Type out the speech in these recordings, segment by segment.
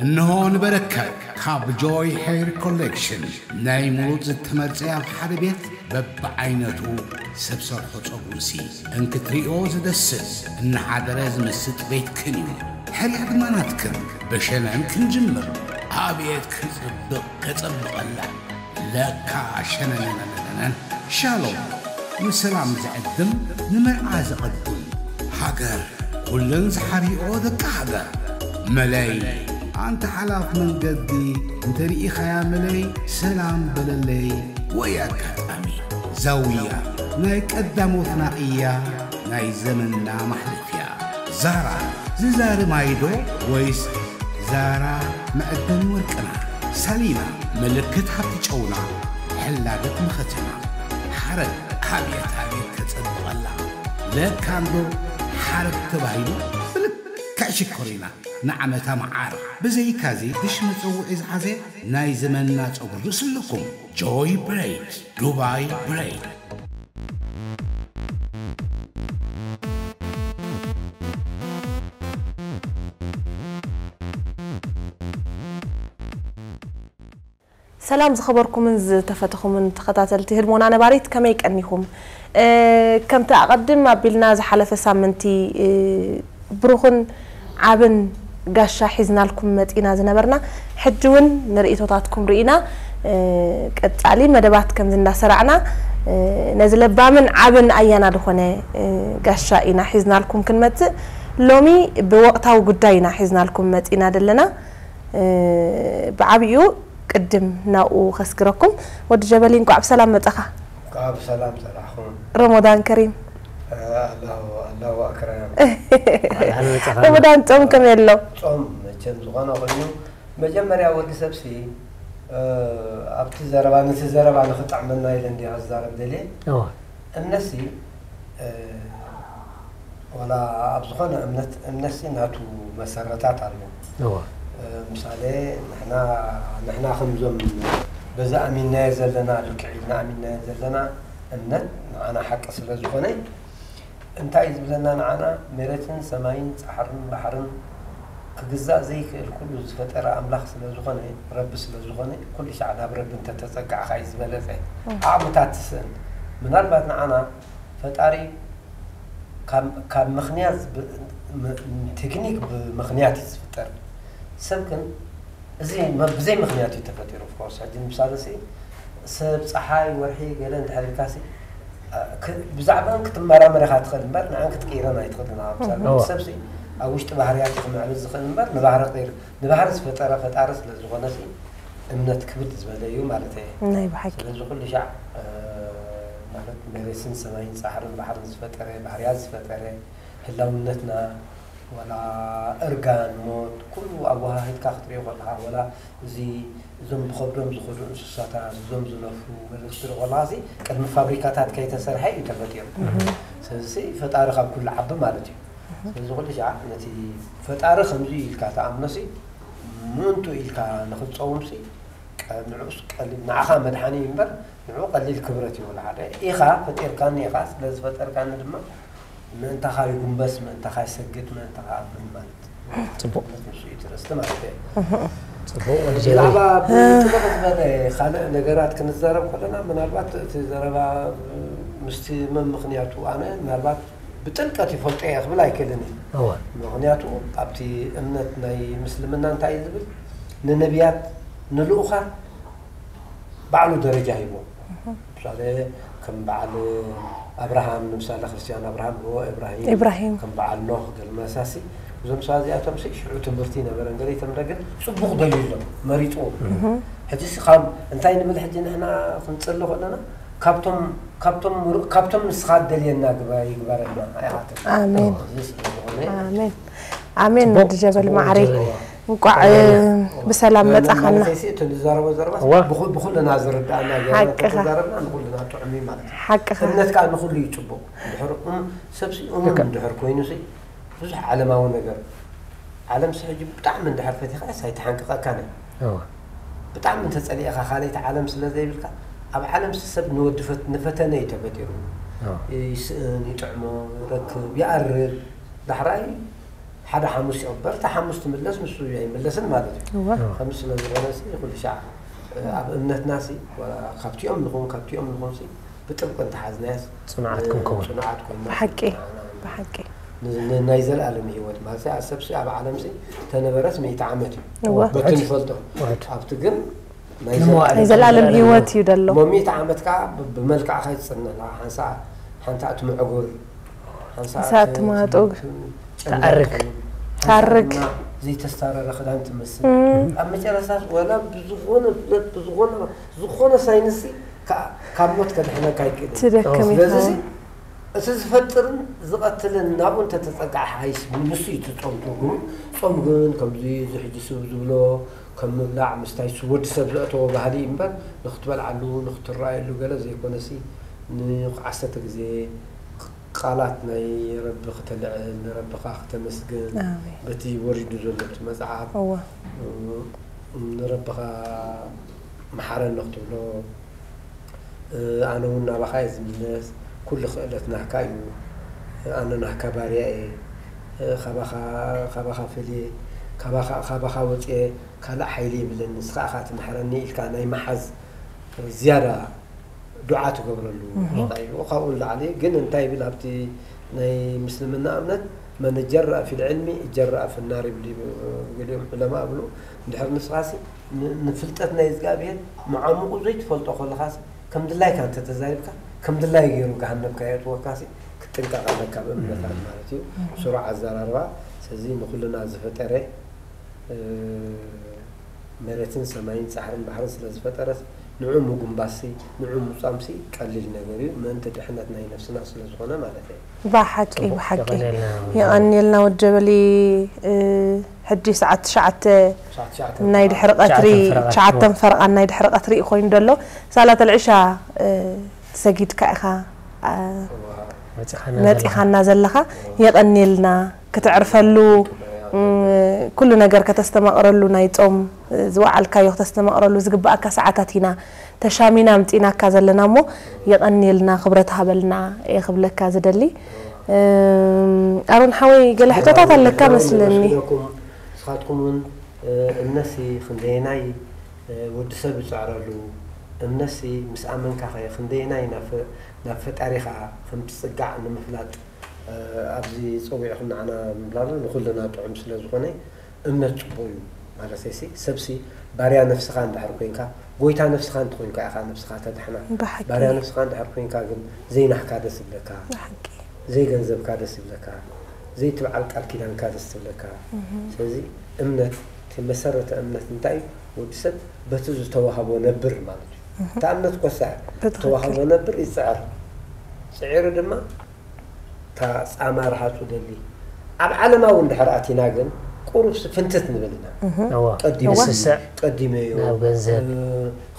እንሆ ንበረከት ካብ ጆይ ሄር ኮሌክሽን ናይ ሙሉእ ዝተመርጸ ኣብ ሓደ ቤት በብዓይነቱ ሰብ ሰርሖ ጸጉርሲ እንክትሪኦ ዝደስስ እናሓደረ ዝምስጥ ቤትክን እዩ። ሕርያ ድማ ናትክን። ብሸነን ክንጅምር። ኣቤት ክጽብቕ ከጸብቐላ። ለካ ሸነነነነነን። ሻሎም ንሰላም ዝዕድም ንመርዓ ዘቐድም። ሃገር ኩለን ዝሓርኦ ደቂ ሃገር። መለይ ኣንተ ሓላፍ መንገዲ እንተርኢኻያ መለይ ሰላም በለለይ። ወይ ኣጋጣሚ ዛውያ ናይ ቀዳሞትና እያ ናይ ዘመንና ማሕለፍያ። ዛራ ዝዛሪ ማይዶ ወይስ ዛራ መዕደኒ ወርቅና? ሳሊና ምልክት ሃብቲ ጨውና ሕላገት መኸተና። ሓረግ ኣብየት ኣብየት ተጸብቐላ። ለካ እንዶ ሓረግ ተባሂሉ ብልክዕ ሽኮሪና ንዓመታ መዓር። ብዘይካዚ ድሽ መጸውዒ ዝሓዘ ናይ ዘመንና ጸጉሪ ርእሲ ኣለኩም። ጆይ ብሬድ፣ ዱባይ ብሬድ። ሰላም ዝኸበርኩምን ዝተፈተኹምን ተኸታተልቲ ህድሞና ነባሪት ከመይ ቀኒኹም? እ፣ ከምቲ ኣቐድም ኣቢልና ዝሓለፈ ሳምንቲ፣ እ፣ ብሩኽን ዓብን ጋሻ ሒዝናልኩም መጺና ዝነበርና፣ ሕጂ እውን ንርእይቶታትኩም ርኢና፣ እ፣ ቀጻሊ መደባት ከምዚ እንዳሰራዕና፣ እ፣ ነዚ ለባምን ዓብን ኣያና ዝኾነ፣ እ፣ ጋሻ ኢና ሒዝናልኩም ክንመጽእ። ሎሚ ብወቕታዊ ጉዳይ ኢና ሒዝናልኩም መጺና ዘለና። እ፣ ብዓቢኡ ቅድም ናብኡ ከስግረኩም። ወዲ ጀበሊ፣ እንቋዕ ብሰላም መጻኻ። እንቋዕ ብሰላም ጸናሕኹም። ረመዳን ከሪም። ኣላሁ ኣላሁ ኣክረም። ረመዳን ጾም ከመይ ኣሎ? ጾም መቸም ዝኾነ ኮይኑ መጀመርያ ወዲ ሰብሲ ኣብቲ ዘረባ ነቲ ዘረባ ንኽጠዕመና ኢለ እንዲ ክዛረብ ደልየ። እነሲ ወላ ኣብ ዝኾነ እምነት እምነትሲ ናቱ መሰረታት ኣለዎ። ምሳሌ ንሕና ንሕና ከምዞም በዚ ኣሚንናዮ ዘለና ልክዕ ኢልና ኣሚንናዮ ዘለና እምነት ንዓና ሓቂ ስለ ዝኾነ እንታይ እዩ ዝብለና ንዓና መሬትን ሰማይን ፃሕርን ባሕርን ክግዛእ ዘይክእል ኩሉ ዝፈጠረ ኣምላኽ ስለ ዝኾነ ረቢ ስለ ዝኾነ ኩሉ ሻዕ ናብ ረቢ እንተተፀጋዕኻ እዩ ዝበለፀ። ዓቕምታት ትስእን ምናልባት ንዓና ፈጣሪ ካብ ምኽንያት ቴክኒክ ብምኽንያት እዩ ዝፍጠር። ሰብ ግን እዚ ብዘይ ምኽንያት እዩ ተፈጢሩ። ኦፍኮርስ ሕጂ ንምሳሌ ሲ ሰብ ፀሓይ ወርሒ ገለ እንድሕር ኢልካ ሲ ብዛዕባን ክትመራመር ኢኻ ትኽእል እምበር ንዓን ክትቅይረን ኣይትኽእልን። ምሳሌ ሰብ ሲ ኣብ ውሽጢ ባህርያት እዩ ክምዕብል ዝኽእል እምበር ንባህሪ ቅይር ንባህሪ ዝፈጠረ ፈጣሪ ስለ ዝኾነ ሲ እምነት ክብድ ዝበለ እዩ ማለት እየ። ናይ ብሓቂ። ስለዚ ኩሉ ሻዕ ማለት መሬትን ሰማይን ፃሕርን ባሕርን ዝፈጠረ ባህርያት ዝፈጠረ ህላውነትና ዋላ እርጋን ሞት ኩሉ ኣወሃሂድካ ክትሪኦ ከለካ ዋላ እዚ እዞም ብከብዶም ዝኸዱ እንስሳታት እዞም ዝነፍሩ ገለ ክትርኢ ከለካ ሲ ቅድሚ ፋብሪካታት ከይተሰርሐ እዩ ተፈጢሩ። ስለዚ ሲ ፈጣሪ ካብ ኩሉ ዓቢ ማለት እዩ። ስለዚ ኩሉ ሻዕ ነቲ ፈጣሪ ከምዚ ኢልካ ተኣምኖ ሲ ምእንቱ ኢልካ ንኽትፀውም ሲ ንዑስ ቀሊል ንዓኻ መድሓኒ እዩ እምበር ንዑ ቀሊል ክብረት እዩ። ወላ ሓደ ኢኻ ፈጢርካኒ ኢኻ ስለ ዝፈጠርካኒ ድማ ምእንታኻ ይጉንበስ ምእንታኻ ይሰግድ ምእንታኻ ኣምን ማለት እዩ። ጽቡቕ። ንሱ እዩ ትረስቲ ማለት እዩ። ጽቡቕ ወዲ ጀበሊ። ብዛዕባ ብጥቕጥበለ ካልእ ነገራት ክንዛረብ ከለና ምናልባት እቲ ዘረባ ምስቲ መምኽንያቱ ኣነ ምናልባት ብጥልቀት ይፈልጦ እየ ክብል ኣይክእልን እየ። እወ። ምኽንያቱ ኣብቲ እምነት ናይ ምስልምና እንታይ እዩ ዝብል ንነቢያት ንልኡኻት ባዕሉ ደረጃ ሂቦ። ምሳሌ ከም በዓል ኣብርሃም ንምሳሌ ክርስትያን ኣብርሃም ኦ እብራሂም ኢብራሂም። ከም በዓል ኖህ ገለ መሳሲ እዞም ሰባት እዚኣቶም ሲ ሽዑ ትምህርቲ ነበረ ገለ ተምረ ግን ጽቡቕ ደልዩሎም መሪጽዎ። ሕጂ ሲ ካብ እንታይ ንብል ሕጂ ንሕና ክንጽሊ ከለና ካብቶም ካብቶም ምሩ- ካብቶም ንስኻ ደልየና ግበ- ይግበረና ኣይሓትን። ኣሜን። እዚ ስለ ዝኾነ ኣሜን ኣሜን። ጽቡቕ፣ ወዲ ጀበሊ ጽቡቕ ማዕረይ። ጀበሊ። እንቋዕ ብሰላም መጻኻና። እቲ ንዛረቦ ዘረባ ብኹልና ዝርዳእና ገርና ተዛረብና ንኹልና ጥዑም እዩ ማለት እዩ። ሓቅኻ። እምነት ከዓ ንኹሉ እዩ ፅቡቅ። እንድሕር እም- ሰብሲ እሙን ልክዕ። እንድሕር ኮይኑ ሲ ብዙሕ ዓለማዊ ነገር ዓለም ሲ ሕጂ ብጣዕሚ እንድሕር ፈቲኻስ ኣይተሓንቅቐካን እዩ። እወ። ብጣዕሚ እንተፀሊእኻ ካልኣይቲ ዓለም ስለ ዘይብልካ ኣብ ዓለም ሲ ሰብ ንወዲ ፈት- ንፈተነ እዩ ተፈጢሩ። እወ። ይስእን ይጥዕሞ ይረክብ ይኣርግ ዳሕራይ ሓደ ሓሙስ ይቕበር፣ እቲ ሓሙስ ትምለስ፣ ንሱ ኣይምለስን ማለት እዩ። እወ ከምዚ ስለ ዝኾነ ሲ ኩሉ ሻዕ ኣብ እምነትና ሲ ወላ ካብቲኦም ንኹን ካብቲኦም ንኹን ሲ ብጥብቂ እንተሓዝናያስ ጽኑዓት ክንከውን። ጽኑዓት ኮይና ብሓቂ ብሓቂ ን- ን- ናይ ዘለኣለም ህይወት ማለት ሲ ኣብ ሰብ ሲ ኣብ ዓለም ሲ ተነበረስ ሚእቲ ዓመት እዩ እወ በቲ ንፈልጦ ውሕድ። ኣብቲ ግን ናይ ንመዋዕለ ናይ ዘላለም ህይወት እዩ ደሎ እሞ ሚእቲ ዓመት ከዓ ብ- ብመልክዕካ ይፅነላ ሓንሳ ሓንታ እቲ ምዕጉር ሓንሳ ሓንሳ እቲ ማጡግ። ትዓርግ። ትዓርግ። ዘይተስታረረ ክዳን ትመስል እም፣ ኣብ መጨረሻ ወላ ብዝኾነ ብለት ብዝኾነ ዝኾነ ሳይንስ ካብ ሞት ከድሕነካ ኣይክእልን ትደክም ስለዚ ኢኻ ሲ እቲ ዝፈጥርን ዝቐትልን ናብኡ እንተተፀጋዕ ሓይሽ ንሱ እዩ ትፆም ትርጉሙ ፆም ግን ከምዚ እዚ ሕጂ ስብ ዝብሎ ከም ምብላዕ ምስታይ ስ ወዲ ሰብ ዘእተዎ ባህሊ እዩ እምበር ንክትበልዓሉ ንክትረኣየሉ ገለ ዘይኮነሲ ንዓሰርተ ግዜ ቃላት ናይ ረቢ ክተልዕል ንረብኻ ክተመስግን ኣሜን በቲ ወሪዱ ዘሎ እቲ መፅሓፍ እወ ንረብኻ መሓረኒ ክትብሎ ኣነ እውን ናባኻ እየ ዝምለስ ኩሉ ክእለት ናህካ እዩ ኣነ ናህካ ባርያ እየ ካባኻ ካባኻ ፈልየ ካባኻ ካባኻ ወፅየ ካልእ ሓይሊ የብለኒ ንስኻ ኢኻ ትምሕረኒ ኢልካ ናይ መሓዝ ዝያዳ ዱዓ ትገብረሉ እንታይ ይብሉ ካብኡ ንላዕሊ ግን እንታይ ይብል ኣብቲ ናይ ምስልምና እምነት መን ጀረአ ፊ ልዕልሚ ጀረአ ፊ ናር ይብሉ ገሊኦም ዑለማ ይብሉ እንድሕር ንስኻሲ ንፍልጠት ናይ እግዚኣብሔር መዓሙቑ ዘይትፈልጦ ከለኻሲ ከም ድላይካ እንተተዛሪብካ ከም ድላይ ገይሩ ገሃነብካ የእትወካሲ ክትጥንቀቕ ኣለካ ብእምነታት ማለት እዩ ስሩዕ ኣዘራርባ ስለዚ ንኩልና ዝፈጠረ መሬትን ሰማይን ፃሕርን ባሕርን ስለ ዝፈጠረስ ንዑ ምጉንባስሲ ንዑ ምፃምሲ ቀሊል ነገር እዩ ምእንቲ ድሕነት ናይ ነፍስና ስለ ዝኾነ ማለት እዩ ብሓቂ ብሓቂ የቐንየልና ወዲ ጀበሊ ሕጂ ሰዓት ትሽዓተ ናይ ድሕሪ ቀትሪ ትሽዓተን ፈረቓን ናይ ድሕሪ ቀትሪ እዩ ኮይኑ ዘሎ ሳላት ኣልዕሻ ሰጊድካ ኢኻ መፂኻና ዘለኻ የቐንየልና ክትዕርፈሉ ኩሉ ነገር ከተስተማቕረሉ ናይ ጾም ዝወዓልካዮ ከተስተማቕረሉ ዝግብኣካ ሰዓታት ኢና ተሻሚና ኣምፂናካ ዘለና እሞ የቐንየልና ክብረት ሃበልና እየ ክብለካ ዝደሊ ኣሮን ሓወይ ገለ ሕቶታት ኣለካ መስለኒ ንስኻትኩም እውን እምነትሲ ክንደየናይ ወዲ ሰብ ይፅዕረሉ እምነትሲ ምስ ኣመንካ ኸ ክንደየናይ ናብ ፈጣሪኻ ከም ትፅጋዕ ንምፍላጥ ኣብዚ ፀዊዕኹም ንዓና ምብላሉ ንኩልና ጥዑም ስለ ዝኾነ እምነት ፅቡቅ እዩ ማለት ሲ ሰብሲ ባርያ ነፍስኻ እንድሕር ኮይንካ ጎይታ ነፍስኻ እንተኮይንካ ኢኻ ነፍስኻ ተድሕና ባርያ ነፍስኻ እንድሕር ኮይንካ ግን ዘይናህካ ደስ ይብለካ ዘይገንዘብካ ደስ ይብለካ ዘይትብዓል ቃል ኪዳንካ ደስ ትብለካ ስለዚ እምነት እቲ መሰረተ እምነት እንታይ እዩ ወዲ ሰብ በቲ ዝተዋህቦ ነብር ማለት እዩ እታ እምነት ኮሳ ተዋህቦ ነብር ይፅዕር ፅዒሩ ድማ እታ ፃማ ርሃፁ ደሊ ኣብ ዓለማዊ እንድሕር ኣቲና ግን ቁሩብ ፍንትት ንብል ኢና ቀዲመዮ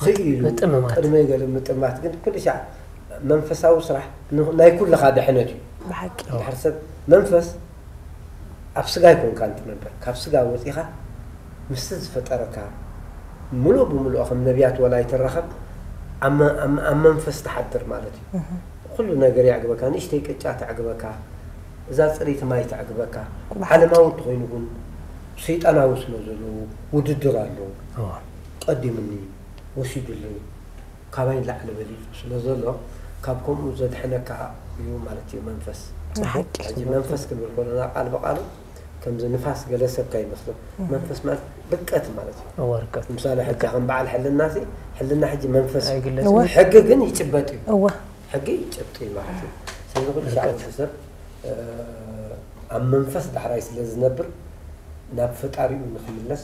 ክኢሉ ቅድመ ገለ ምጥማት ግን ኩሉ ሻዕ መንፈሳዊ ስራሕ ናይ ኩልኻ ድሕነት እዩ ድሕር ሰብ መንፈስ ኣብ ስጋ ይኮንካ እንትነበር ካብ ስጋ ወፂኻ ምስቲ ዝፈጠረካ ምሉእ ብምሉእ ከም ነቢያት ወላ ይትራኸብ ኣብ መንፈስ ትሓድር ማለት እዩ ኩሉ ነገር የዕግበካ ንእሽተይ ቅጫ ተዕግበካ እዛ ፅሪት ማይ ተዕግበካ ዓለማዊ እንተኮይኑ እውን ሰይጣናዊ ስለ ዘለዉ ውድድር ኣለዉ ቀዲምኒ ወሲዱለይ ካባይ ንላዕሊ በሊፁ ስለ ዘሎ ካብ ከምኡ ዘድሕነካ እዩ ማለት እዩ መንፈስ ሕጂ መንፈስ ክንብል ከለና ቃል ብቃሉ ከምዚ ንፋስ ገለ ሰብ ከይመስሎ መንፈስ ማለት ርቀት ማለት እዩ ምሳሌ ሕጂ ከም በዓል ሕልና ሕልና ሕጂ መንፈስ ሕጊ ግን ይጭበጥ እዩ ሕጊ ጭብጢ ማለት እዩ ስለዚ ኩሉ ሻዕ ሰብ ኣብ መንፈስ ዳሕራይ ስለ ዝነብር ናብ ፈጣሪኡ ንክምለስ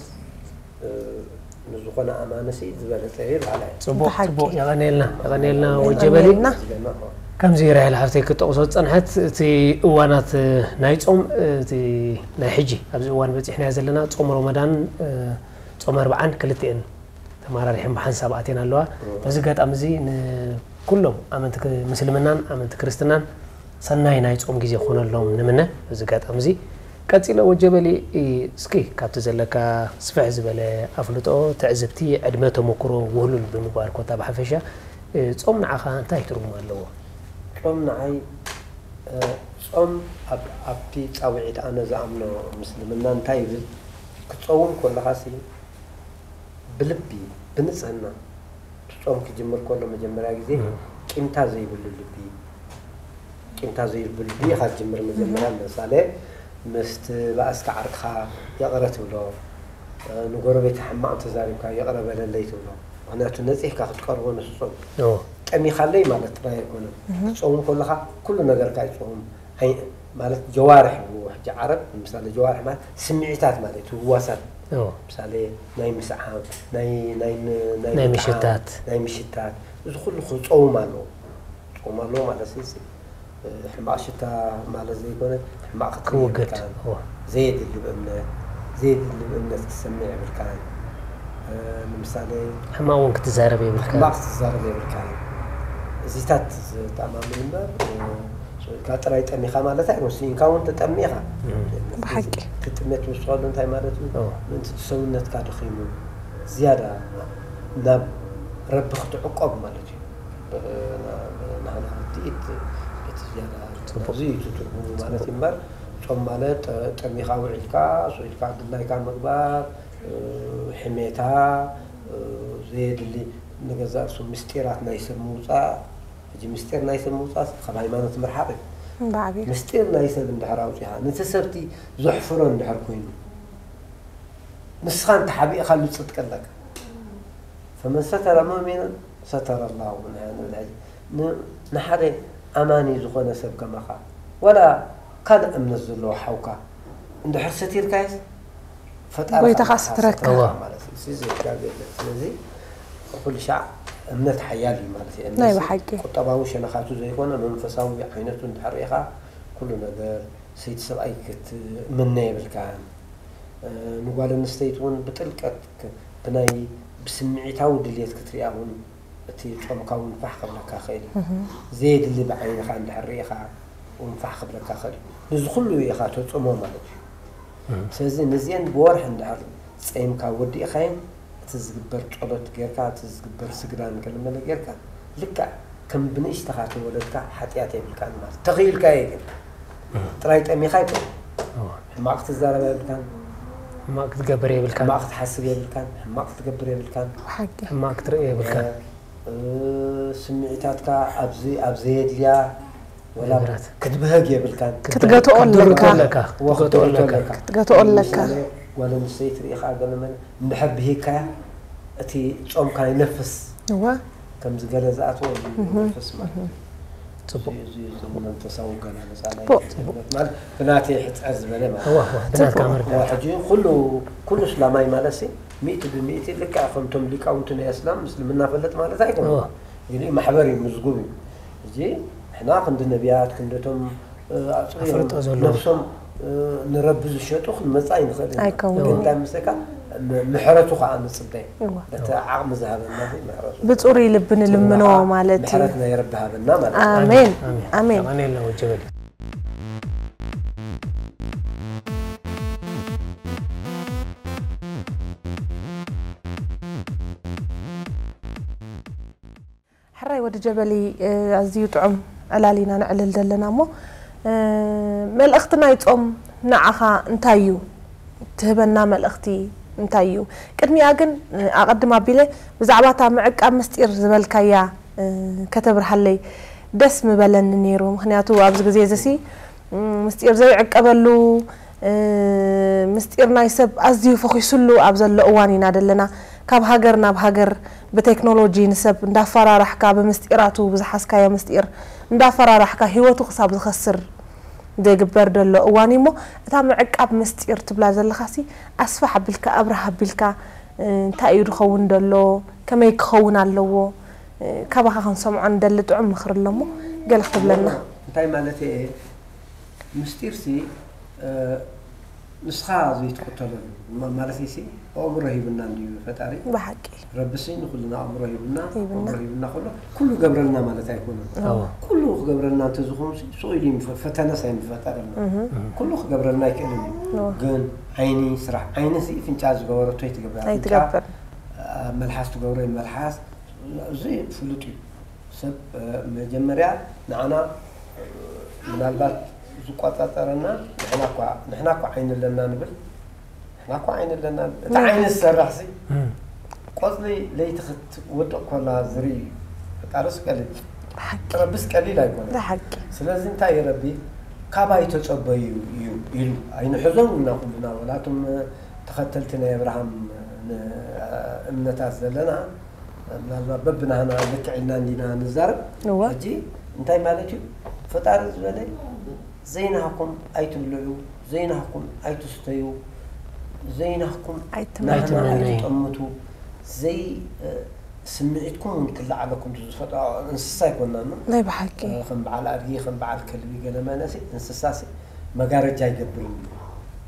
ንዝኾነ ኣማንሲ ዝበለፀ እዩ በሃላ እዩ። ፅቡቕ ፅቡቕ የቐንየልና የቐንየልና ወጀበሊ ከምዚ ራሄል ሓፍተይ ክጠቕሶ ዝፀንሐት እቲ እዋናት ናይ ፆም እቲ ናይ ሕጂ ኣብዚ እዋን በፂሕናዮ ዘለና ፆም ሮመዳን ፆም ኣርብዓን ክልቲኤን ተመራሪሐን ብሓንሳብ ኣትየን ኣለዋ። በዚ ኣጋጣሚ እዚ ንኩሎም ኣመንቲ ምስልምናን ኣመንቲ ክርስትናን ሰናይ ናይ ጾም ግዜ ክኾነሎም ንምነ። በዚ ኣጋጣሚ እዚ ቀጺለ ወጀበሊ እስኪ ካብቲ ዘለካ ስፍሕ ዝበለ ኣፍልጦ፣ ትዕዝብቲ፣ ዕድመ፣ ተመኩሮ ውህሉል ብምግባር ኮታ ብሓፈሻ ጾም ንዓኻ እንታይ ትርጉም ኣለዎ? ጾም ንዓይ ጾም ኣብ ኣብቲ ጻውዒት ኣነ ዝኣምኖ ምስልምና እንታይ ይብል? ክትጸውም ከለኻሲ ብልቢ ብንጽህና እቲ ጾም ክጅምር ከሎ መጀመርያ ግዜ እም። ቂምታ ዘይብሉ ልቢ ቂምታ ዘይብሉ ልቢ ኢኻ ትጅምር። መጀመርያ ምሳሌ ምስቲ ባእስካ ዓርክኻ ይቕረ ትብሎ፣ ንጎረቤት ሕማቕ እንተዛሪብካ ይቕረ በለለይ ትብሎ። ምኽንያቱ ነጺህካ ክትቀርቦ ንሱ ጾም እዎ። ጠሚኻለይ ማለት ጥራይ ኣይኮነን። ትጾም ከለኻ ኩሉ ነገርካ ይጾም። ኣይ ማለት ጀዋርሕ ይብልዎ ሕጂ ዓረብ፣ ምሳሌ ጀዋርሕ ማለት ስምዒታት ማለት እዩ፣ ህዋሳት። እዎ። ምሳሌ ናይ ምስዓም፣ ናይ ናይ ናይ ናይ ምጥዓም፣ ምሽታት። ናይ ምሽታት፣ እዚ ኩሉ ክጾም ኣለዎ። ክጾም ኣለዎ ማለት እዚ ሕማቕ ሽታ ማለት ዘይኮነ፣ ሕማቕ ክትርኢ ክውገድ። የብልካን። እዎ። ዘየድሊ ብእምነት፣ ዘየድሊ ብእምነት ክትሰምዕ የብልካን። እ፣ ንምሳሌ ሕማቕ እውን ክትዛረብ የብልካን። ሕማቕ ክትዛረብ የብልካን። እዚታት ዝተኣማምን እምበር፣ እ፣ ኢልካ ጥራይ ጠሚኻ ማለት ኣይኮን። ስኢንካ እውን ትጠሚ ኢኻ። እም። ብሓቂ። እቲ ጥሜት ምስ ዝኸዶ እንታይ ማለት እዩ? እዎ። ምእንቲ እቲ ሰውነትካ ደኺሙ፣ ዝያዳ ናብ ረቢ ክትዕቆብ ማለት እዩ። ብ-፣ ና-፣ ብ-፣ ናህና ርድኢት እቲ ዝያዳ ጽቡቕ። ኣብዚ እዩ እቲ ትርጉሙ ማለት እዩ እምበር፣ ጾም ማለት ጠ-፣ ጠሚኻ ውዒልካ፣ ስኢልካ ድላይካ ምግባር፣ እ፣ ሕሜታ፣ እ፣ ዘየድሊ ንገዛእ ርእሱ ምስጢራት ናይ ሰብ ምውጻእ። ሕጂ ምስጢር ናይ ሰብ ምውጻእ ካብ ሃይማኖት ምርሓቕ እዩ። ብዓቢኡ። ምስጢር ናይ ሰብ እንድሕር ኣውጺኻ፣ ነቲ ሰብቲ ዘሕፍሮ እንድሕር ኮይኑ፣ ንስኻ እንተሓቢእኻሉ ጽድቂ ኣለካ። ፈመን ሰተረ ሙእሚናን ሰተረ ላሁ ምንሃ ንብል ሕጂ። ን-፣ ንሓደ ኣማኒ ዝኾነ ሰብ ከማኻ፣ ወላ ካልእ እምነት ዘለዎ ሓውካ እንድሕር ሰቲርካዮስ፣ ፈጣሪ ጎይታኻ ከማኻ ስትረካ። ሰተረካ እዋ። ማለት እዩ። እዚ ዘጋብ የለን። ስለዚ ኩሉ ሻዕ እምነት ሓያል እዩ ማለት እዩ። እምነት ናይ ብሓቂ። ቁጠባዊ ሸነኻቱ ዘይኮነ መንፈሳዊ ዓይነቱ እንድሕር ርኢኻ ኩሉ ነገር ሰይቲ ሰብኣይ ክትምነ የብልካን። እ፣ ንጓል ኣንስተይቲ እውን ብጥልቀት ክ-፣ ብናይ ብስምዒታዊ ድልየት ክትሪኣ እውን እቲ ጾምካ እውን ፋሕ ክብለካ ይኽእል እዩ። እህ። ዘየድሊ ብዓይንኻ እንድሕር ርኢኻ እውን ፋሕ ክብለካ ይኽእል እዩ። ነዚ ኩሉ ኢኻ ተጽሞ ማለት እዩ። እህ። ስለዚ ነዚአን ብወርሒ እንድሕር ጸይምካ ወዲእኻየን፣ እቲ ዝግበር ጸሎት ጌርካ፣ እቲ ዝግበር ስግዳን ገለመለ ጌርካ፣ ልክዕ ከም ብንእሽተኻ ተወለድካ ሓጢኣት የብልካን ማለት ተኽኢልካዮ ግን። እህ። ጥራይ ጠሚኻ ኣይኮነን። እዋ። ሕማቕ ክትዛረብ የብልካን። ሕማቕ ክትገብር የብልካን። ሕማቕ ክትሓስብ የብልካን። ሕማቕ ክትገብር የብልካን። ሓቂ። ሕማቕ ክትርኢ የብልካን። እ፣ ስምዒታትካ ኣብዚ፣ ኣብ ዘየድልያ ወላ ነገራት። ክትብህግ የብልካን። ክትገትኦ ክትገትኦ ኣለካ። ኣለካ። እዋ፣ ክትገትኦ ክትገትኦ ኣለካ። ኣለካ። ክትገትኦ ኣለካ። ንምሳሌ፣ ጓል ኣንስተይቲ ርኢኻ ገለ መለ እንድሕር ብሂግካያ፣ እቲ ጾምካ ይነፍስ። እዋ። ከምዚ ገለ ዝኣትዎ እዩ እህ፣ መንፈስ ማለት እህ። እዩ። ጽቡቕ። እዚ፣ እዚ፣ እዚ መንፈሳዊ ኣገላልጻ ናይ ጽቡቕ። ሰንበት ማለት ብናተይ ሕጽር ዝበለ ማለት እዋ፣ እዩ። እዋ፣ ብናትካ ጽቡቕ። መርዳእታ። እዋ፣ ሕጂ ኩሉ፣ ኩሉ እስላማይ ማለት ሲ ሚእቲ ብሚእቲ ልክዕ ከምቶም ሊቃውንቲ ናይ እስላም ምስልምና ፈልጥ ማለት ኣይኮነን። እዋ። ግን ማሕበር እዩ፣ ምዝጉብ እዩ። እዚ ንሕና ክንዲ ነቢያት፣ ክንደቶም እ፣ ኣጽሪዮም ኣፍልጦ ዘለዎ። ነብሶም፣ እ፣ ንረቢ ዝሸጡ ክንመጽእ ኣይንኽእልን ኢና። ኣይከውን። ግን እንታይ ምስለካ፣ ም-፣ ምሕረቱ ከኣ ንጽበ። እዋ። በቲ ዓቕሚ ዝሃበና ምሕረቱ። ብጽሩይ ልቢ ንልምኖ ንጽውዓ፣ ማለት እዩ። ምሕረት ናይ ረቢ ሃበና ማለት እዩ። ኣሜን። ኣሜን። ኣሜን። ኣሜን። ኣሜን። ወጀበል። ሕራይ ወዲ ጀበሊ፣ እ፣ ኣዝዩ ጥዑም ዕላል ኢና ነዕልል ዘለና እሞ፣ እ፣ መልእኽቲ ናይ ጾም ንዓኻ እንታይ እዩ? ትህበና መልእኽቲ እንታይ እዩ? ቅድሚኣ ግን፣ እ፣ ኣቐድም ኣቢለ ብዛዕባ እታ ምዕቃብ ምስጢር ዝበልካያ፣ እ፣ ከተብርሃለይ ደስ ምበለኒ ነይሩ። ምኽንያቱ ኣብዚ ግዜ እዚ ሲ፣ ም፣ ምስጢር ዘይዕቀበሉ፣ እ፣ ምስጢር ናይ ሰብ ኣዝዩ ፈኺሱሉ ኣብ ዘሎ እዋን ኢና ዘለና። ካብ ሃገር ናብ ሃገር ብቴክኖሎጂ ንሰብ እንዳፈራራሕካ፣ ብምስጢራቱ፣ ብዝሓዝካዮ ምስጢር እንዳፈራራሕካ፣ ህይወቱ ክሳብ ዝኸስር ዝግበር ዘሎ እዋን እዩ እሞ፣ እታ ምዕቃብ ምስጢር ትብላ ዘለኻሲ ኣስፋሕ ኣቢልካ፣ ኣብርህ ኣቢልካ፣ እ፣ እንታይ እዩ ዝኸውን ዘሎ? ከመይ ክኸውን ኣለዎ? እ፣ ካባኻ ክንሰምዖ ንደሊ ጥዑም ምኽሪ ኣሎ እሞ፣ ገለ ክትብለና። እንታይ ማለት እየ? ምስጢርሲ፣ እ፣ ንስኻ ዘይትኽተለሉ፣ ማ-፣ ማለተይሲ፣ ኣእምሮ ሂብና እንድዩ ፈጣሪ። ብሓቂ። ረቢሲ ንኹልና ኣእምሮ ሂብና፣ ሂብና። ኣእምሮ ሂብና ከሎ፣ ኩሉ ገብረልና ማለት ኣይኮነን። እዎ። ኩሉ ክገብረልና እንተዝኾንሲ፣ ስቕ ኢሉ እዩ ምፈ-፣ ፈተነስ ኣይምፈጠረልና። እህ። ኩሉ ክገብረልና ኣይክእልን እዩ። እዎ። ግን ዓይኒ ስራሕ፣ ዓይንሲ ፍንጫ ዝገበረቶ ኣይትገብር። ኣይትገብር። ኣፍንጫ፣ እ፣ መልሓስ ትገብሮ መልሓስ፣ እዚ ፍሉጥ እዩ። ሰብ፣ እ፣ መጀመርያ ንዓና፣ እ፣ ምናልባት ዝቆጻጸረና ንሕና እኳ ንሕና እኳ ዓይኒ ኣለና ንብል። ንሕና እኳ ዓይኒ ኣለና ንብል። እቲ ዓይኒ ዝሰርሕሲ ቆጽሊ ለይቲ ክትወድቕ ኮላ ዝርኢ እዩ። ፈጣርስ ቀሊል ብሓቂ ረብስ ቀሊል ኣይኮነ። ብሓቂ ስለዚ እንታይ ረቢ ካባይ ተጸበዩ እዩ ኢሉ ኣይንሕዞም ኢና ኩልና ወላቶም ተኸተልቲ ናይ ኣብርሃም እምነታት ዘለና ምናልባት በብናህና ልክዕ ኢልና እንዲና ንዛረብ እወ ሕጂ እንታይ ማለት እዩ ፈጣሪ ዝበለ ዘይናህኩም ኣይትብልዑ ዘይናህኩም ኣይትስተዩ ዘይናህኩም ኣይትመ- ናህና ኣይትመነዩ። ኣይትጠምቱ ዘይ ስምዒትኩም እውን ክለዓለኩም ዝፈጥሮ እንስሳ ኣይኮናን ናይ ብሓቂ ከም በዓል ኣድጊ ከም በዓል ከልቢ ገለ መለሲ እንስሳሲ መጋረጃ ኣይገብርን እዩ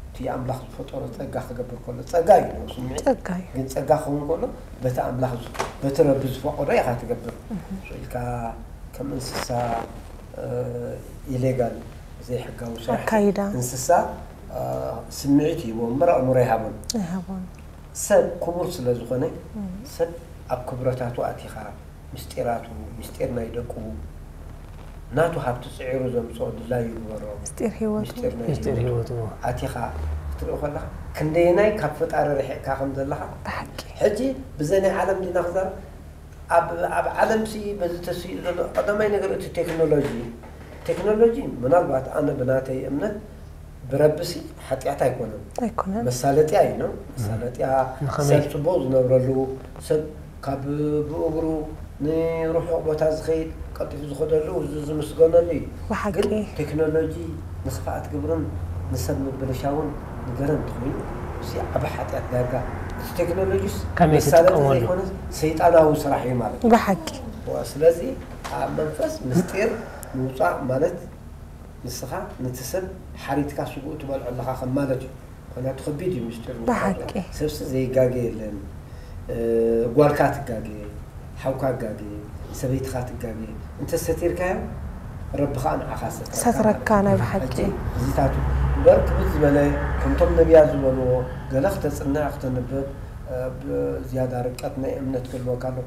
እቲ ኣምላኽ ዝፈጠሮ ጸጋ ክገብር ከሎ ጸጋ እዩ ስምዒት ጸጋ እዩ ግን ጸጋ ክኸውን ከሎ በቲ ኣምላኽ ዝ- በቲ ረቢ ዝፈቀዶ ኢኻ ትገብር ኢልካ ከም እንስሳ ኢሌጋል ዘይሕጋዊ ስራሕ ኣካይዳ እንስሳ ስምዒት ይህቦ እምበር ኣእምሮ ይሃቦን ኣይሃቦን ሰብ ክቡር ስለ ዝኾነ ሰብ ኣብ ክብረታቱ ኣቲኻ ምስጢራቱ ምስጢር ናይ ደቁ ናቱ ሃብቲ ፅዒሩ ዘምፅኦ ድላዩ ይግበሮ ምስጢር ህይወቱ ምስጢር ናይ ምስጢር ህይወቱ ህይወቱ ኣቲኻ ክትሪኦ ከለኻ ክንደየናይ ካብ ፈጣሪ ርሒቕካ ከም ዘለኻ ብሓቂ ሕጂ ብዘይ ናይ ዓለም ዲና ክዛረብ ኣብ ኣብ ዓለም ሲ በዚ ተስኢሉ ዘሎ ቀዳማይ ነገር እቲ ቴክኖሎጂ ቴክኖሎጂ ምናልባት ኣነ ብናተይ እምነት ብረብሲ ሓጢኣት ኣይኮነን ኣይኮነን መሳለጥያ እዩ ነው መሳለጥያ ንኸመይ? ሰብ ፅቡቅ ዝነብረሉ ሰብ ካብ ብእግሩ ንርሑቕ ቦታ ዝኸይድ ቀልጢፉ ዝኸደሉ እዚ ዝምስገነሉ እዩ ብሓቂ ግን ቴክኖሎጂ ንኽፍኣት ግብርን ንሰብ ምብልሻውን ንገረን እንተኾይኑ እዚ ዓብ ሓጢኣት ዳርጋ እቲ ቴክኖሎጂስ ከመይ መሳለጢ ትጥቀመሉ? ዘይኮነ ሰይጣናዊ ስራሕ እዩ ማለት እዩ ብሓቂ ስለዚ ኣብ መንፈስ ምስጢር ምውፃእ ማለት ንስኻ ነቲ ሰብ ሓሪትካ ስግኡ ትበልዖ ኣለኻ ከም ማለት እዩ ምክንያቱ ከቢድ እዩ ምስጢር ብሓቂ ሰብሲ ዘይጋገ የለን ጓልካ ትጋገ ሓውካ ጋገ ሰበይትኻ ትጋገ እንተሰቲርካዮ ረቢ ከዓ ንዓኻ ሰትረካ ሰትረካ ናይ ብሓቂ እዚታቱ እምበር ክብድ ዝበለ ከምቶም ነቢያት ዝበልዎ ገለ ክተፅንዕ ክተንብብ ዝያዳ ርቀት ናይ እምነት ክህልወካ ኣሎ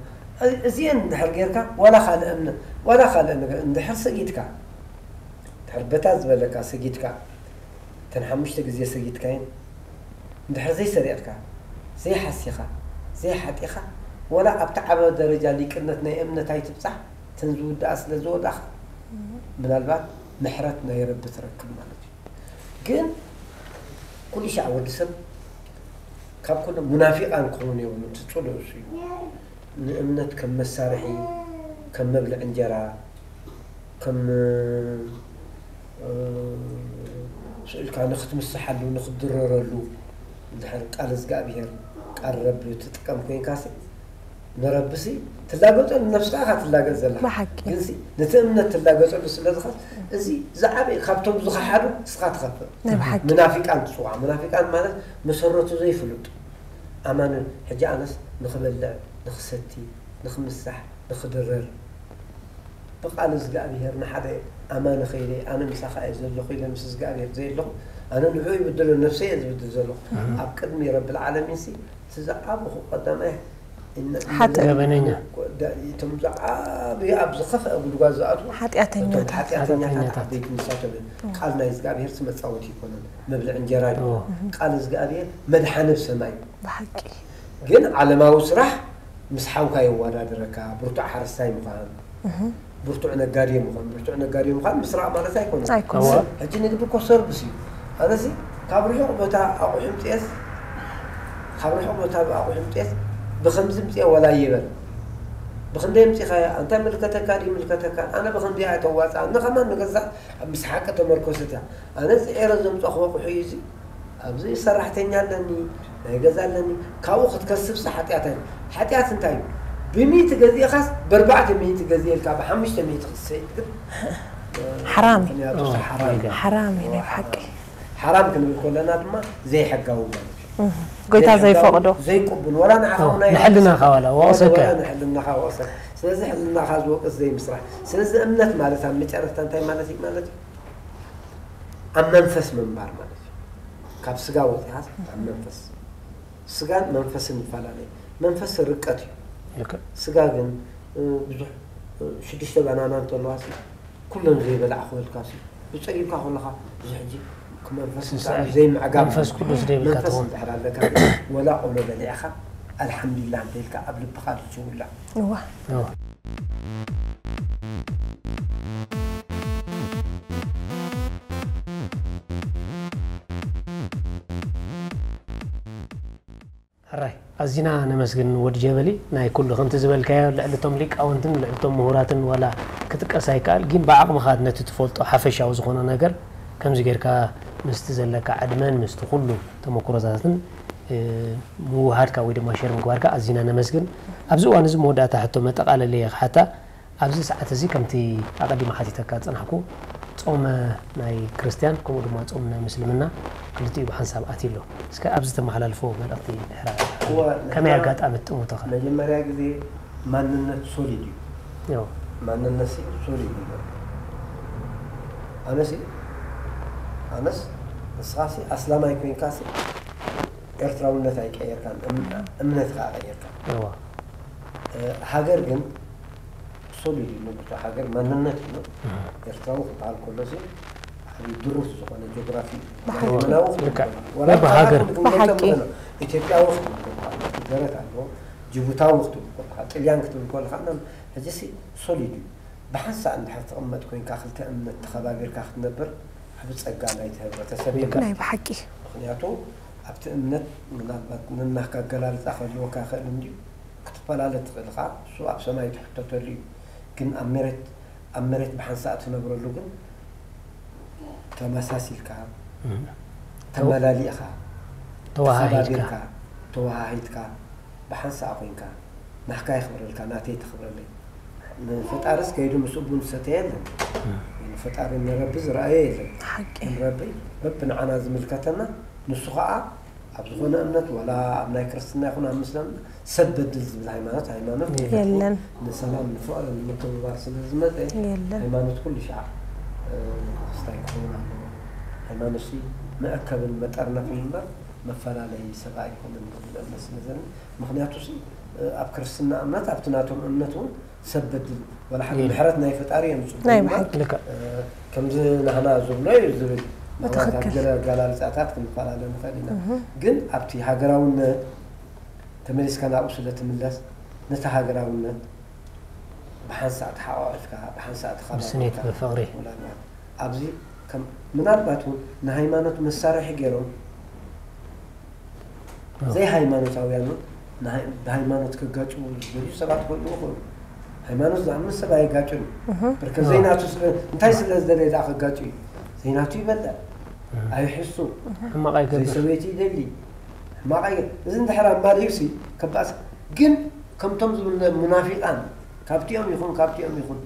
እዚአን እንድሕር ጌርካ ዋላ ካልእ እምነት ዋላ ካልእ ነገር እንድሕር ሰጊድካ ድሕር በታ ዝበለካ ሰጊድካ እተን ሓሙሽተ ግዜ ሰጊድካየን እንድሕር ዘይሰሪቕካ ዘይሓሲኻ ዘይሓጢኻ ወላ ኣብቲ ዓበ ደረጃ ሊቅነት ናይ እምነት ኣይትብፃሕ እተን ዝውድኣ ስለ ዝወዳእኻ ምናልባት ምሕረት ናይ ረቢ ትረክብ ማለት እዩ ግን ኩሉ ሻዕ ወዲ ሰብ ካብ ኩሉ ሙናፊቃን ክኸውን የብሉ እቲ ፅሉእ እሱ እዩ ንእምነት ከም መሳርሒ ከም መብልዕ እንጀራ ከም ስእልካ ንክትምስሓሉ ንክትድረረሉ እንድሕር ቃል እግዚኣብሄር ቃል ረቢ ትጥቀም ኮይንካሲ ንረብሲ ትላገፀሉ ነብስካ ኢካ ትላገፅ ዘለካ ብሓቂ ግንሲ ነቲ እምነት ትላገፀሉ ስለ ዝኸስ እዚ ዝዓበየ ካብቶም ዝኸሓዱ እስኻ ትኸፍእ ናይ ብሓቂ መናፊቃን ትፅዋዕ መናፊቃን ማለት መሰረቱ ዘይፍሉጥ ኣማን ሕጂ ኣነስ ንኽበልዕ ንኽሰቲ ንኽምሳሕ ንኽድረር ብቃል እግዚኣብሄር ንሓደ ኣማኒ ከይደ ኣነ ምሳኻ እየ ዘለኹ ኢለ ምስ እግዚኣብሄር ዘየለኹ ኣነ ንዑ ይብድሎ ነፍሰይ እየ ዝብድል ዘለኹ ኣብ ቅድሚ ረቢ ልዓለሚን ሲ እቲ ዝዓበኹ ቀዳማይ ሓጥእ። ገበነኛ። እቶም ዝዓበዩ ኣብ ዝኸፍአ ጉድጓድ ዝኣትዉ ሓጢኣተኛታት። እቶም ሓጢኣተኛታት ሓጢኣተኛታት። ዓበይቲ ንሳቶም እዮም ቃል ናይ እግዚኣብሄር ሲ መፃወቲ ይኮነን መብልዕ እንጀራ እዩ እዎ። ቃል እግዚኣብሄር መድሓኒ ብ ሰማይ እዩ ብሓቂ ግን ዓለማዊ ስራሕ ምስ ሓውካ የወዳድረካ ብርቱዕ ሓረስታይ ምዃን ብርቱዕ ነጋዴ ምዃን ብርቱዕ ነጋዴ ምዃን ምስራቕ ማለት ኣይኮነን ኣይኮነን ሕጂ ንግዲ እኮ ሰርቪስ እዩ ኣነሲ ካብ ርሑቕ ቦታ ኣቑሑ ምፅኤስ ካብ ርሑቕ ቦታ ኣቑሑ ምፅኤስ ብከምዚ ምፅኤ ወላ ይበል ብክንደይ ምፅኻዮ ኣንታ ምልከተካ ድዩ ምልከተካ ኣነ ብክንደይ እያ ተዋፅኣ ንኸማን ንገዛእ ኣብ ምስ ሓቂ ተመርኮሰት እያ ኣነ ዝዔረ ዘምፀኽዎ ኣቑሑ እዩ እዚ ኣብዚ ሰራሕተኛ ኣለኒ ናይ ገዛ ኣለኒ ካብኡ ክትከስብሲ ሓጢኣት ኣይ ሓጢኣት እንታይ እዩ ብሚእቲ ገዚእኻስ ብኣርባዕተ ሚእቲ ገዚኤልካ ብሓሙሽተ ሚእቲ ክትሰይድ ግን ሓራም እዩ። ምክንያቱ ኦ፣ ሓራም እዩ። ይገርም። ሓራም እዩ ናይ ብሓቂ ሓራም ክንብል ከለና ድማ ዘይሕጋዊ ማለት እዩ ጎይታ ዘይሕጋዊ- ዘይፈቕዶ ዘይቅቡል ወላ ንዓኻ ኦ፣ እውን ኣይ- ንሕልናኻ ዋላ ወቕሰካ ወላ እያ። ንሕልናኻ ወቕሰ ስለዚ ሕልናኻ ዝወቅስ ዘይምስራሕ ስለዚ እምነት ማለት ኣብ መጨረሽታ እንታይ ማለት እዩ ማለት እዩ ኣብ መንፈስ ምንባር ማለት እዩ ካብ ስጋ ወፂኻስ ኣብ መንፈስ ስጋን መንፈስን ይፈላለ መንፈስ ርቀት እዩ ልክዕ ስጋ ግን እ፣ ብዙሕ እ፣ ሽዱሽተ ባናና እንተለዋ ሲ ኩለን ዘይበላዕ ክበልካ ሲ ጸሊምካ ከለኻ እዚ ሕጂ ክመንፈስ ስስዐ። ብጣዕሚ ዘይምዕጋብ መንፈስ ቅዱስ ዘይብልካ መንፈስ ትኸውን። እንድሕር ኣለካ፣ ወላ ቆሎ በሊዕኻ ኣልሓምዱሊላህ እንተኢልካ ኣብ ልብኻ ዝውላዕ። እዋ። እዋ። ሕራይ ኣዚና ነመስግን ወዲ ጀበሊ። ናይ ኩሉ ከምቲ ዝበልካዮ ልዕሊ እቶም ሊቃውንትን ልዕሊ እቶም ምሁራትን ዋላ ክጥቀስ ኣይከኣል፣ ግን ብዓቕምኻ ነቲ ትፈልጦ ሓፈሻዊ ዝኾነ ነገር ከምዚ ጌርካ ምስቲ ዘለካ ዕድመን ምስቲ ኩሉ ተመኩሮታትን ምውሃድካ ወይ ድማ ሸር ምግባርካ ኣዚና ነመስግን። ኣብዚ እዋን እዚ መወዳእታ ሕቶ መጠቓለሊ እየ ክሓታ። ኣብዚ ሰዓት እዚ ከምቲ ኣቐዲመ ሓቲተካ ዝጸናሕኩ ጾመ ናይ ክርስትያን ከምኡ ድማ ጾም ናይ ምስልምና ክልቲኡ ብሓንሳብ ኣትዩ ኣሎ። እስከ ኣብዚ ተመሓላልፎ መልእኽቲ ድሕራ እወ፣ ከመይ ንሕና ኣጋጣሚ ትጥምቶ ኸ? መጀመርያ ግዜ ማንነት ሶሊድ እዩ። እዎ። ማንነት ሲ ሶሊድ እዩ። ኣነሲ ኣነስ ንስኻሲ ኣስላማይ ኮይንካሲ ኤርትራውነት ኣይቀየርካን፣ እም- እምነትካ ቀየርካ። እዎ። እ፣ ሃገር ግን ሶሊድ እዩ። ንብቶ ሃገር ማንነት እዩ። እህ። ኤርትራዊ ክበሃል ከሎ ሲ ዓብዪ ድሩት ዝኾነ ጂኦግራፊ እዩ። ብሓቂ። የመናዊ ክበሃል ልክዕ። ከሎ፣ ወላ በብሃገር። ብሓቂ። ኢትዮጵያዊ ክትብል ከለኻ ደረት ኣለዎ። ጅቡታዊ ክትብል ከለኻ፣ ጥልያን ክትብል ከለኻ፣ እና ሕጂ ሲ ሶሊድ እዩ። ብሓንሳእ እንድሕር ትቕመጥ ኮይንካ፣ ክልተ እምነት ተኸባቢርካ ክትነብር ዓቢ ጸጋ ናይቲ ህብረተሰብ እዩ። ልክዕ። ናይ ብሓቂ። ምኽንያቱ ኣብቲ እምነት ምናልባት ነናካ ኣገላልጻ ክህልወካ ይኽእል እንድዩ፣ ክትፈላለ ትኽእል ኢኻ። እሱ ኣብ ሰማይ ትሕተተሉ እዩ። ግን ኣብ መሬት፣ ኣብ መሬት ብሓንሳእ ትነብረሉ ግን ተመሳሲልካ፣ እም። ተመላሊእኻ፣ ተኸባቢርካ። ተኸባቢርካ፣ ተወሃሂድካ፣ ብሓንሳእ ኮይንካ፣ ናህካ የኽብረልካ፣ ናተይ ተኽብረለይ። ንፈጣርስ ከይዱ ምስኡ ቡን ዝሰተየ የለን። እም። ንፈጣሪ ንረቢ ዝረኣየ የለን። ሓቂ። ንረቢ በብንዓና ዝምልከተና፣ ንሱ ኸኣ ኣብ ዝኾነ እምነት፣ ዋላ ኣብ ናይ ክርስትና ይኹን ኣብ ምስልምና፣ ሰብ በድል ዝብል ሃይማኖት፣ ሃይማኖት የለን። የለን። ንሰላም፣ ንፍቕሪ፣ ንምክብባር ስለ ዝመጸ፣ የለን። ሃይማኖት ኩሉ ሻዕ፣ እ፣ ክስታይ ክኸውን ኣለዎ። ሃይማኖትሲ መእከብን መጠርነፍን እምበር፣ መፈላለዪ ሰብ ኣይኮነን ዝብል እምነት ስለ ዘለኒ። ምኽንያቱሲ፣ እ፣ ኣብ ክርስትና እምነት፣ ኣብቲ ናቶም እምነት እውን ሰብ በድል፣ ዋላ ሓደ የለን። ምሕረት ናይ ፈጣሪ የምጽኡ ናይ እምበር፣ ብሓቂ። ልክዕ። እ፣ ከምዚ ናህና ዝብሎ እዩ ዝብል። ምናልባት ኣብ ብትኽክል። ገለ ኣገላልጻታት ክንፈላለ ንኽእል ኢና። እህ። ግን ኣብቲ ሃገራውነት ተመሊስካ ናብኡ ስለ ትምለስ፣ ነቲ ሃገራውነት ብሓንሳእ ተሓቋቒፍካ፣ ብሓንሳእ ተኸባቢርካ፣ ብስኒት ብፍቕሪ። ምናልባት ኣብዚ ከም፣ ምናልባት እውን ንሃይማኖት መሳርሒ ገይሮም ኣዎ። ዘይሃይማኖታውያን እውን ንሃይ-፣ ብሃይማኖት ከጋጭዉ ዝደልዩ ሰባት ክህልዉ ይኽእሉ። ሃይማኖት ዝኣምን ሰብ ኣይጋጭን እዩ። እህ። እምበር ከም ኣዎ። ዘይናቱ ስለ፣ እንታይ ስለ ዝደለየ ደኣ ከጋጭ እዩ? ዘይናቱ ይበልዕ፣ እህ። ኣይሕሱ፣ ሕማቕ ኣይገብር። ዘይሰበይቲ ይደሊ፣ ሕማቕ ኣይገ-፣ እዚ እንድሕር ኣማሊኡሲ ከባእስ፣ ግን ከምቶም ዝብለ ሙናፊቃን፣ ካብቲኦም ይኹን፣ ካብቲኦም ይኹን፣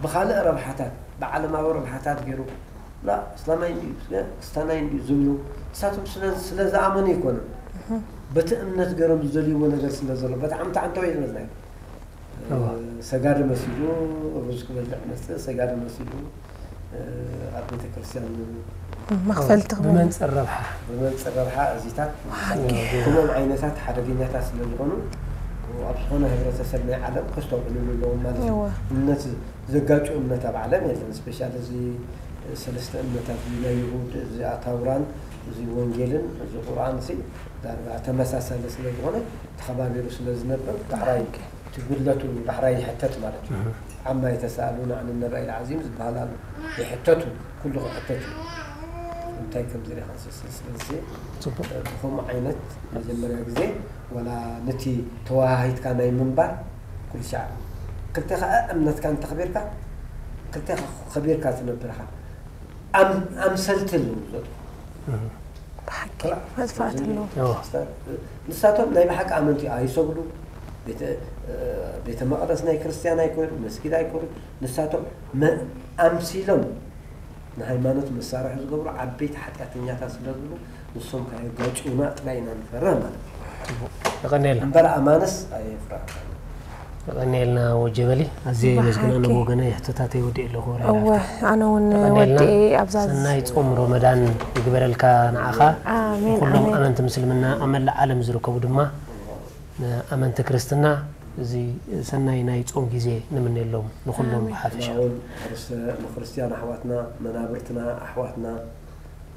ብኻልእ ረብሓታት፣ ብዓለማዊ ረብሓታት ገይሩ፣ ላ፣ እስላማይ እንድዩ፣ ስለ-፣ ክስታናይ እንድዩ ዝብሉ፣ ንሳቶም ስለ፣ ስለ ዝኣመኑ ኣይኮነን። እህ። በቲ እምነት ገይሮም ዝደልይዎ ነገር ስለ ዘሎ፣ በቲ ዓምቲ ዓንተወይ ዝበልና እዩ። እዋ። ሰጋዲ መሲሉ፣ ሩዝ ክበልዕ መጽእ፣ ሰጋዲ መሲሉ፣ እ፣ ኣብ ቤተ ክርስቲያን መኽፈልቲ ክበልዕ። ብመንጽር ረብሓ። ብመንጽር ረብሓ እዚታት ሓቂ። ከምኦም ዓይነታት ሓደገኛታት ስለ ዝኾኑ፣ ኣብ ዝኾነ ህብረተሰብ ናይ ዓለም ከስተውዕልሉ ኣለዎም ማለት እዩ። እዋ። እምነት ዘጋጩ እምነት ኣብ ዓለም የለን። ስፔሻል እዚ ሰለስተ እምነታት፣ እዚ ናይ ይሁድ፣ እዚ ኣታውራን፣ እዚ ወንጌልን፣ እዚ ቁርኣን ሲ ዳርጋ ተመሳሳሊ ስለ ዝኾነ፣ ተኸባቢሩ ስለ ዝነብር፣ ዳሕራይ ሓቂ። እቲ ጉድለቱ ዳሕራይ ይሕተት ማለት እዩ። እህ። ዓማ የተሳእሉን عن النبأ العظيم ዝበሃል ኣሎ። ይሕተቱ፣ ኩሉ ክሕተት እዩ። እንታይ ከም ዝሪኻ ንስስር። ስለዚ፣ ጽቡቕ። ብኸምኡ ዓይነት መጀመርያ ግዜ፣ ወላ ነቲ ተወሃሂድካ ናይ ምንባር፣ ኩሉ ሻዕ ክልቴኻ እምነትካ እንተኽቢርካ፣ ክልቴኻ ከቢርካ ትነብር ኢኻ። ኣም-፣ ኣምሰልቲ ኣለዉ ዘጥፉ። እህ። ብሓቂ፣ ክላ-፣ መጥፋእቲ ኣለዎ። እዎ። ንሳቶም ናይ ብሓቂ ኣመንቲ ኣይሰግዱ፣ ቤተ፣ እ፣ ቤተ መቕደስ ናይ ክርስትያን ኣይኮኑ፣ መስጊድ ኣይኮኑ። ንሳቶም መ-፣ ኣምሲሎም ንሃይማኖት መሳርሒ ዝገብሩ ዓበይቲ ሓጢኣተኛታት ስለ ዝብሉ፣ ንሶም ከየጋጭዉና ጥራይ ኢና ንፈርህ ማለት እዩ። ጽቡቕ። የቐንየልና። እምበር ኣማንስ ኣየፍርሃካን። የቐንየልና ወጀበሊ። ኣዝየ የመስግና። ብሓቂ። ንወገነይ ሕቶታተይ ወዲኤ ኣለኹ። እወ፣ ኣነ እውን የቐንየልና። ወዲኤ ኣብዛ ሰናይ ጾም ሮመዳን ይግበረልካ ንዓኻ። ኣሜን፣ ንኹሎም ኣሜን። ኣመንቲ ምስልምና ኣብ መላእ ዓለም ዝርከቡ ድማ ንኣመንቲ ክርስትና እዚ ሰናይ ናይ ጾም ግዜ ንምነየሎም ንኹሎም ኣሜን። ብሓፈሻ። እውን ርሰ ንክርስትያን ኣሕዋትና መናብርትና ኣሕዋትና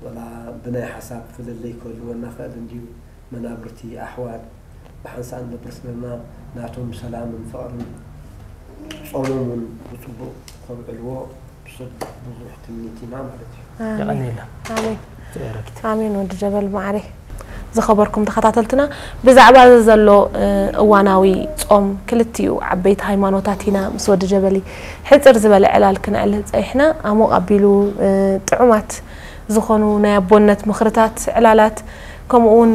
ወላ ብናይ ሓሳብ ፍልልይ ክህልወና ክእል እንድዩ። መናብርቲ ኣሕዋት ብሓንሳእ ንነብር ስለና ናቶም ሰላምን ፍቕርን ጾሞም እውን ብጽቡቕ ከብዕልዎ ብዙሕ ትምኒት ኢና ማለት እዩ። የቐንየልና። ኣሜን። ትዕረፍቲ። ኣሜን። ወዲ ጀበል ማዕሬ። ዝኸበርኩም ተኸታተልትና፣ ብዛዕባ እዚ ዘሎ እዋናዊ ጾም ክልቲኡ ዓበይቲ ሃይማኖታት ኢና ምስ ወዲ ጀበሊ ሕጽር ዝበለ ዕላል ክነዕልል ጸኒሕና። ኣሞቕ ኣቢሉ ጥዑማት ዝኾኑ ናይ ኣቦነት ምኽርታት፣ ዕላላት፣ ከምኡ እውን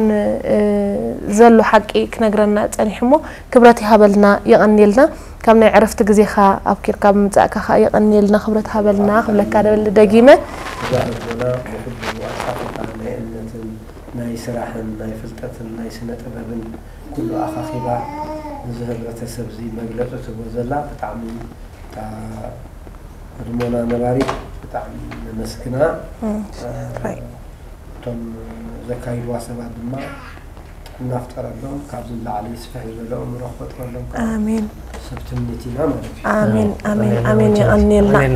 ዘሎ ሓቂ ክነግረና ጸኒሑ እሞ፣ ክብረት ይሃበልና፣ የቐንየልና። ካብ ናይ ዕረፍቲ ግዜኻ ኣብኪርካ ብምምጻእካ ከኣ የቐንየልና፣ ክብረት ሃበልና ክብለካ ደሊ ደጊመ። እዛ ህዝብና ብሕቡ ኣጻፊፋ ናይ እምነትን ናይ ስራሕን ናይ ፍልጠትን ናይ ስነ ጥበብን ኩሉ ኣኻኺባ እዚ ህብረተሰብ እዚ መግለፂ ትህቦ ዘላ ብጣዕሚ እታ ህድሞና ነባሪት ብጣዕሚ ነመስግና። ራይ። እቶም ዘካይድዋ ሰባት ድማ ጥዕና ፍጠረሎም፣ ካብዚ ንላዕሊ ስፍሕ ዝበለ ኣእምሮ ክፈጥረሎም ከዓ ኣሜን። ሰብ ትምኒት ኢና ማለት እዩ። ኣሜን ኣሜን ኣሜን። ኣሜን። የቐንየልና ኣሜን።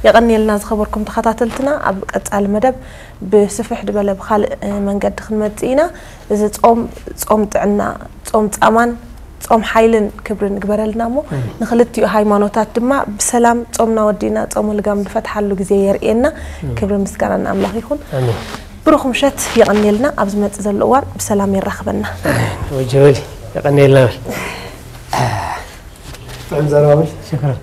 የቐንየልና። ዝኸበርኩም ተኸታተልትና፣ ኣብ ቀጻሊ መደብ ብስፍሕ ዝበለ ብኻልእ መንገዲ ክንመጽእ ኢና። እዚ ጾም ጾም ጥዕና፣ ጾም ጻማን ጾም ሓይልን ክብርን ግበረልና እሞ፣ ንክልቲኡ ሃይማኖታት ድማ ብሰላም ጾምና ወዲእና ጾመ ልጋም ዝፈትሓሉ ግዜ የርእየና። ክብሪ ምስጋና ንኣምላኽ ይኹን። ኣሜን። ብሩኽ ምሸት፣ የቐንየልና። ኣብ ዝመጽእ ዘሎ እዋን ብሰላም የራኽበና። ወጀበሊ የቐንየልና በል። ጥዑም ዘረባ በል። ሽክረን።